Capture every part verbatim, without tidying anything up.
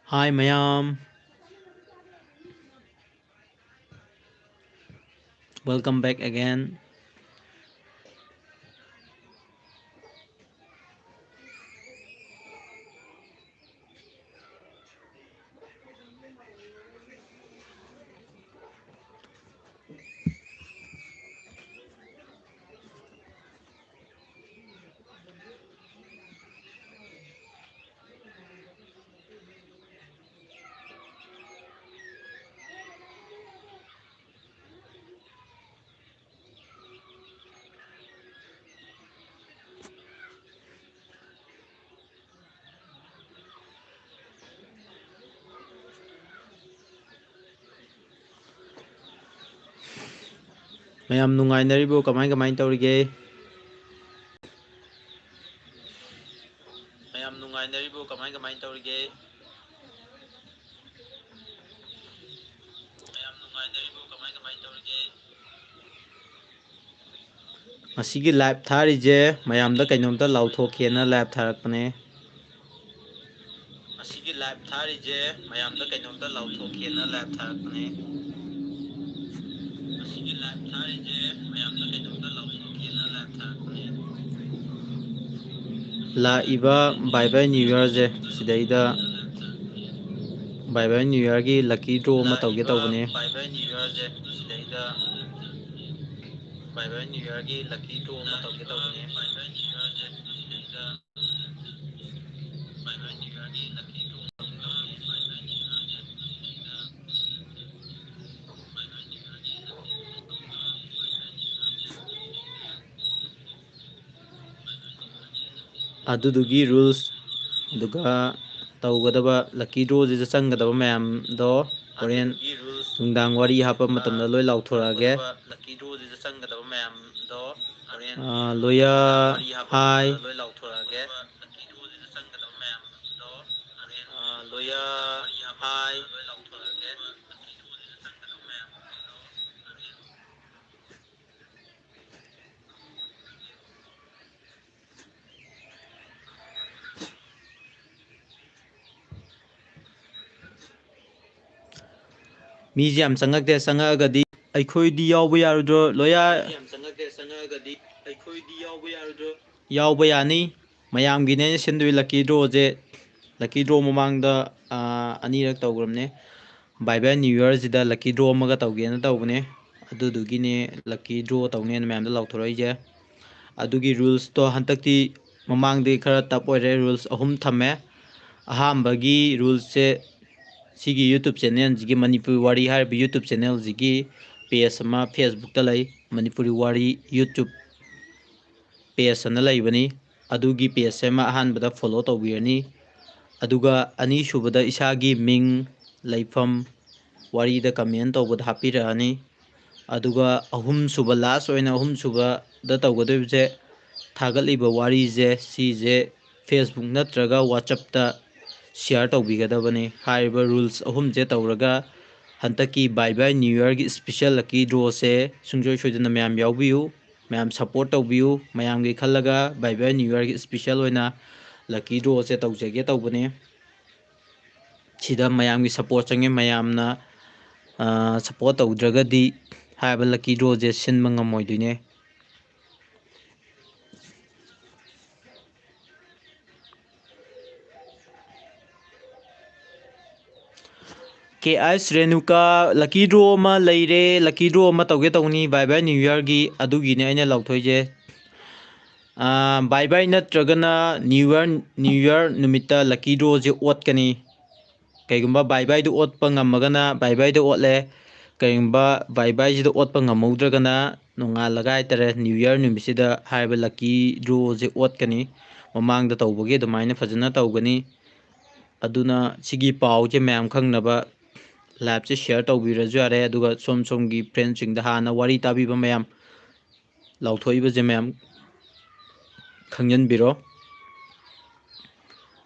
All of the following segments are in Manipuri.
Hi mayam, welcome back again. ꯃꯌꯥꯝ ꯅꯨꯡꯉꯥꯏꯅꯔꯤꯕꯣ? ꯀꯃꯥꯏ ꯀꯃꯥꯏ ꯇꯧꯔꯤꯒꯦ? ꯃꯌꯥꯝ ꯅꯨꯡꯉꯥꯏꯅꯔꯤꯕꯣ? ꯀꯃꯥꯏ ꯀꯃꯥꯏ ꯇꯧꯔꯤꯒꯦ? ꯃꯌꯥꯝ ꯅꯨꯡꯉꯥꯏꯅꯔꯤꯕꯣ? ꯀꯃꯥꯏ ꯀꯃꯥꯏ ꯇꯧꯔꯤꯒꯦ? ꯃꯁꯤꯒꯤ live ꯊꯥꯔꯤꯁꯦ ꯃꯌꯥꯝꯗ ꯀꯩꯅꯣꯝꯇ ꯂꯥꯎꯊꯣꯛꯀꯦꯅ live ꯊꯥꯔꯛꯄꯅꯦ꯫ ꯃꯁꯤꯒꯤ live ꯊꯥꯔꯤꯁꯦ ꯃꯌꯥꯝꯗ ꯀꯩꯅꯣꯝꯇ ꯂꯥꯎꯊꯣꯛꯀꯦꯅ live ꯊꯥꯔꯛꯄꯅꯦ꯫ ꯃꯁꯤꯒꯤ live ꯊꯥꯔꯤꯁꯦ ꯃꯌꯥꯝꯗ ꯀꯩꯅꯣꯝꯇ ꯂꯥꯎꯊꯣꯛꯀꯦꯅ live ꯊꯥꯔꯛꯄꯅꯦ꯫ ꯂꯥꯛꯏꯕ Bye Bye New Yearꯁꯦ ꯁꯤꯗꯩꯗ Bye Bye New Yearꯒꯤ lucky draw ꯑꯃ ꯇꯧꯒꯦ ꯇꯧꯕꯅꯦ꯫ Bye Bye New Yearꯁꯦ ꯁꯤꯗꯩꯗ Bye Bye New Yearꯒꯤ lucky draw ꯑꯃ ꯇꯧꯒꯦ ꯇꯧꯕꯅꯦ꯫ ꯑꯗꯨꯗꯨꯒꯤ rules, ꯑꯗꯨꯒ ꯇꯧꯒꯗꯕ lucky drawꯁꯤꯗ ꯆꯪꯒꯗꯕ ꯃꯌꯥꯝꯗꯣ ꯍꯣꯔꯦꯟ ꯅꯨꯡꯗꯥꯡ ꯋꯥꯔꯤ ꯍꯥꯞꯄ ꯃꯇꯝꯗ ꯂꯣꯏ ꯂꯥꯎꯊꯣꯔꯛꯑꯒꯦ꯫ ꯑꯥ, ꯂꯣꯌꯔ, ꯍꯥꯏ꯫ ꯑꯥ, ꯂꯣꯌꯔ, ꯍꯥꯏ꯫ ꯃꯤꯁꯦ ꯌꯥꯝ ꯆꯪꯉꯛꯇꯦ꯫ ꯆꯪꯉꯛꯑꯒꯗꯤ ꯑꯩꯈꯣꯏꯗꯤ ꯌꯥꯎꯕ ꯌꯥꯔꯣꯏꯗ꯭ꯔꯣ? ꯂꯣꯌꯥ, ꯌꯥꯎꯕ ꯌꯥꯅꯤ꯫ ꯃꯌꯥꯝꯒꯤꯅꯦ ꯑꯩꯅ ꯁꯤꯟꯗꯣꯏ lucky draw ꯁꯦ꯫ Lucky draw ꯃꯃꯥꯡꯗ, ꯑꯥ, ꯑꯅꯤꯔꯛ ꯇꯧꯈ꯭ꯔꯕꯅꯦ꯫ Bye bye New Year ꯁꯤꯗ lucky draw ꯑꯃꯒ ꯇꯧꯒꯦꯅ ꯇꯧꯕꯅꯦ꯫ ꯑꯗꯨꯗꯨꯒꯤꯅꯦ lucky draw ꯇꯧꯅꯦꯅ ꯃꯌꯥꯝꯗ ꯂꯥꯎꯊꯣꯔꯛꯏꯁꯦ꯫ ꯑꯗꯨꯒꯤ rules ꯇꯣ ꯍꯟꯗꯛꯇꯤ ꯃꯃꯥꯡꯗꯒꯤ ꯈꯔ tough ꯑꯣꯏꯔꯦ꯫ Rules ꯑꯍꯨꯝ ꯊꯝꯃꯦ꯫ ꯑꯍꯥꯟꯕꯒꯤ rule ꯁꯦ ꯁꯤꯒꯤ YouTube channel ꯁꯤꯒꯤ, ꯃꯅꯤꯄꯨꯔꯤ ꯋꯥꯔꯤ ꯍꯥꯏꯔꯤꯕ YouTube channel ꯁꯤꯒꯤ page ꯑꯃ Facebook ꯇ ꯂꯩ, ꯃꯅꯤꯄꯨꯔꯤ ꯋꯥꯔꯤ YouTube page ꯑꯅ ꯂꯩꯕꯅꯤ꯫ ꯑꯗꯨꯒꯤ page ꯁꯤꯃ ꯑꯍꯥꯟꯕꯗ follow ꯇꯧꯕꯤꯔꯅꯤ꯫ ꯑꯗꯨꯒ ꯑꯅꯤꯁꯨꯕꯗ ꯏꯁꯥꯒꯤ ꯃꯤꯡ, ꯂꯩꯐꯝ, ꯋꯥꯔꯤꯗ comment ꯇꯧꯕꯗ ꯍꯥꯞꯄꯤꯔꯛꯑꯅꯤ꯫ ꯑꯗꯨꯒ ꯑꯍꯨꯝꯁꯨꯕ, last ꯑꯣꯏꯅ ꯑꯍꯨꯝꯁꯨꯕꯗ ꯇꯧꯒꯗꯣꯏꯕꯁꯦ, ꯊꯥꯒꯠꯂꯤꯕ ꯋꯥꯔꯤꯁꯦ, ꯁꯤꯁꯦ Facebook ꯅꯠꯇ꯭ꯔꯒ WhatsApp ꯇ share ꯇꯧꯕꯤꯒꯗꯕꯅꯤ꯫ ꯍꯥꯏꯔꯤꯕ rules ꯑꯍꯨꯝꯁꯦ ꯇꯧꯔꯒ ꯍꯟꯗꯛꯀꯤ Bye Bye New Year ꯒꯤ special lucky draw ꯁꯦ ꯁꯨꯡꯁꯣꯏ ꯁꯣꯏꯗꯅ ꯃꯌꯥꯝ ꯌꯥꯎꯕꯤꯌꯨ, ꯃꯌꯥꯝ support ꯇꯧꯕꯤꯌꯨ꯫ ꯃꯌꯥꯝꯒꯤ ꯈꯜꯂꯒ Bye Bye New Year ꯒꯤ special ꯑꯣꯏꯅ lucky draw ꯁꯦ ꯇꯧꯖꯒꯦ ꯇꯧꯕꯅꯦ꯫ ꯁꯤꯗ ꯃꯌꯥꯝꯒꯤ support ꯆꯪꯉꯦ꯫ ꯃꯌꯥꯝꯅ, ꯑ, support ꯇꯧꯗ꯭ꯔꯒꯗꯤ ꯍꯥꯏꯔꯤꯕ lucky draw ꯁꯦ ꯁꯤꯟꯕ ꯉꯝꯃꯣꯏꯗꯣꯏꯅꯦ꯫ ꯀꯦ ꯑꯩꯁ ꯔꯦꯅꯨꯀꯥ, lucky draw ꯑꯃ ꯂꯩꯔꯦ, lucky draw ꯑꯃ ꯇꯧꯒꯦ ꯇꯧꯅꯤ Bye Bye New Year ꯒꯤ, ꯑꯗꯨꯒꯤꯅꯦ ꯑꯩꯅ ꯂꯥꯎꯊꯣꯛꯏꯁꯦ꯫ ꯑꯥ, Bye Bye ꯅꯠꯇ꯭ꯔꯒꯅ New Year, New Year ꯅꯨꯃꯤꯠꯇ lucky draw ꯁꯦ ꯑꯣꯠꯀꯅꯤ꯫ ꯀꯩꯒꯨꯝꯕ Bye Bye ꯗꯨ ꯑꯣꯠꯄ ꯉꯝꯃꯒꯅ Bye Bye ꯗ ꯑꯣꯠꯂꯦ, ꯀꯩꯒꯨꯝꯕ Bye Bye ꯁꯤꯗ ꯑꯣꯠꯄ ꯉꯝꯍꯧꯗ꯭ꯔꯒꯅ ꯅꯣꯡꯉꯥꯜꯂꯒ ꯍꯥꯏꯇꯥꯔꯦ, New Year ꯅꯨꯃꯤꯠꯁꯤꯗ ꯍꯥꯏꯔꯤꯕ lucky draw ꯁꯦ ꯑꯣꯠꯀꯅꯤ꯫ ꯃꯃꯥꯡꯗ ꯇꯧꯕꯒꯤ ꯑꯗꯨꯃꯥꯏꯅ ꯐꯖꯅ ꯇꯧꯒꯅꯤ꯫ ꯑꯗꯨꯅ ꯁꯤꯒꯤ ꯄꯥꯎꯁꯦ ꯃꯌꯥꯝ ꯈꯪꯅꯕ live ꯁꯦ share ꯇꯧꯕꯤꯔꯁꯨ ꯌꯥꯔꯦ, ꯑꯗꯨꯒ ꯁꯣꯝ ꯁꯣꯝꯒꯤ friend ꯁꯤꯡꯗ, ꯍꯥꯟꯅ ꯋꯥꯔꯤ ꯇꯥꯕꯤꯕ ꯃꯌꯥꯝ, ꯂꯥꯎꯊꯣꯛꯏꯕꯁꯦ ꯃꯌꯥꯝ ꯈꯪꯖꯤꯟꯕꯤꯔꯣ꯫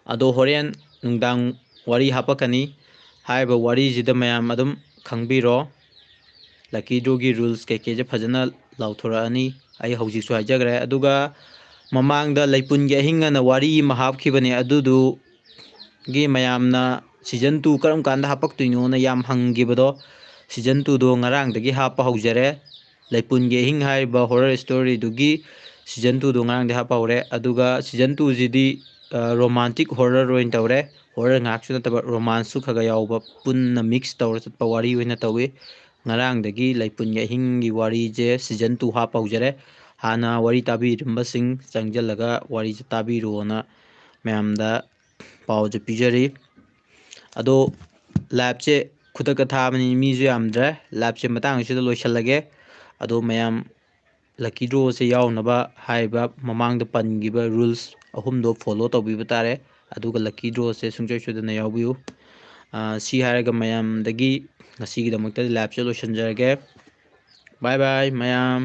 ꯑꯗꯣ ꯍꯣꯔꯦꯟ ꯅꯨꯡꯗꯥꯡ ꯋꯥꯔꯤ ꯍꯥꯄꯛꯀꯅꯤ꯫ ꯍꯥꯏꯔꯤꯕ ꯋꯥꯔꯤꯁꯤꯗ ꯃꯌꯥꯝ ꯑꯗꯨꯝ ꯈꯪꯕꯤꯔꯣ꯫ Lucky draw ꯒꯤ rules ꯀꯩꯀꯩꯁꯦ ꯐꯖꯅ ꯂꯥꯎꯊꯣꯔꯛꯑꯅꯤ꯫ ꯑꯩ ꯍꯧꯖꯤꯛꯁꯨ ꯍꯥꯏꯖꯈ꯭ꯔꯦ꯫ ꯑꯗꯨꯒ ꯃꯃꯥꯡꯗ ꯂꯩꯄꯨꯟꯒꯤ ꯑꯍꯤꯡ ꯑꯅ ꯋꯥꯔꯤ ꯑꯃ ꯍꯥꯞꯈꯤꯕꯅꯦ, ꯑꯗꯨꯗꯨꯒꯤ ꯃꯌꯥꯝꯅ season two ꯀꯔꯝ ꯀꯥꯟꯗ ꯍꯥꯄꯛꯇꯣꯏꯅꯣꯅ ꯌꯥꯝ ꯍꯪꯈꯤꯕꯗꯣ, ꯁꯤꯖꯟ ꯇꯨꯗꯣ ꯉꯔꯥꯡꯗꯒꯤ ꯍꯥꯞꯄ ꯍꯧꯖꯔꯦ꯫ ꯂꯩꯄꯨꯟꯒꯤ ꯑꯍꯤꯡ ꯍꯥꯏꯔꯤꯕ ꯍꯣꯔꯔ ꯁ꯭ꯇꯣꯔꯤꯗꯨꯒꯤ ꯁꯤꯖꯟ ꯇꯨꯗꯣ ꯉꯔꯥꯡꯗꯒꯤ ꯍꯥꯞꯄ ꯍꯧꯔꯦ꯫ ꯑꯗꯨꯒ ꯁꯤꯖꯟ ꯇꯨꯁꯤꯗꯤ ꯔꯣꯃꯥꯟꯇꯤꯛ ꯍꯣꯔꯔ ꯑꯣꯏꯅ ꯇꯧꯔꯦ꯫ ꯍꯣꯔꯔ ꯉꯥꯏꯍꯥꯛꯁꯨ ꯅꯠꯇꯕ ꯔꯣꯃꯥꯟꯁꯁꯨ ꯈꯔ ꯈꯔ ꯌꯥꯎꯕ ꯄꯨꯟꯅ ꯃꯤꯛꯁ ꯇꯧꯔ ꯆꯠꯄ ꯋꯥꯔꯤ ꯑꯣꯏꯅ ꯇꯧꯏ꯫ ꯉꯔꯥꯡꯗꯒꯤ ꯂꯩꯄꯨꯟꯒꯤ ꯑꯍꯤꯡꯒꯤ ꯋꯥꯔꯤꯁꯦ ꯁꯤꯖꯟ ꯇꯨ ꯍꯥꯞꯄ ꯍꯧꯖꯔꯦ꯫ ꯍꯥꯟꯅ ꯋꯥꯔꯤ ꯇꯥꯕꯤꯔꯝꯕꯁꯤꯡ ꯆꯪꯁꯤꯜꯂꯒ ꯋꯥꯔꯤꯁꯦ ꯇꯥꯕꯤꯔꯣꯅ ꯃꯌꯥꯝꯗ ꯄꯥꯎꯁꯦ ꯄꯤꯖꯔꯤ꯫ ꯑꯗꯣ ꯂꯥꯏꯞꯁꯦ ꯈꯨꯗꯛꯇ ꯊꯥꯕꯅꯤ, ꯃꯤꯁꯨ ꯌꯥꯝꯗ꯭ꯔꯦ꯫ ꯂꯥꯏꯞꯁꯦ ꯃꯇꯥꯡ ꯑꯁꯤꯗ ꯂꯣꯏꯁꯤꯜꯂꯒꯦ꯫ ꯑꯗꯣ ꯃꯌꯥꯝ ꯂꯛꯀꯤ ꯗ꯭ꯔꯣꯁꯦ ꯌꯥꯎꯅꯕ ꯍꯥꯏꯔꯤꯕ ꯃꯃꯥꯡꯗ ꯄꯟꯈꯤꯕ ꯔꯨꯜꯁ ꯑꯍꯨꯝꯗꯣ ꯐꯣꯂꯣ ꯇꯧꯕꯤꯕ ꯇꯥꯔꯦ꯫ ꯑꯗꯨꯒ ꯂꯛꯀꯤ ꯗ꯭ꯔꯣꯁꯦ ꯁꯨꯡꯁꯣꯏ ꯁꯣꯏꯗꯅ ꯌꯥꯎꯕꯤꯌꯨ꯫ ꯑꯥ, ꯁꯤ ꯍꯥꯏꯔꯒ ꯃꯌꯥꯝꯗꯒꯤ ꯉꯁꯤꯒꯤꯗꯃꯛꯇꯗꯤ ꯂꯥꯏꯞꯁꯦ ꯂꯣꯏꯁꯤꯟꯖꯔꯒꯦ꯫ ꯕꯥꯏ ꯕꯥꯏ ꯃꯌꯥꯝ꯫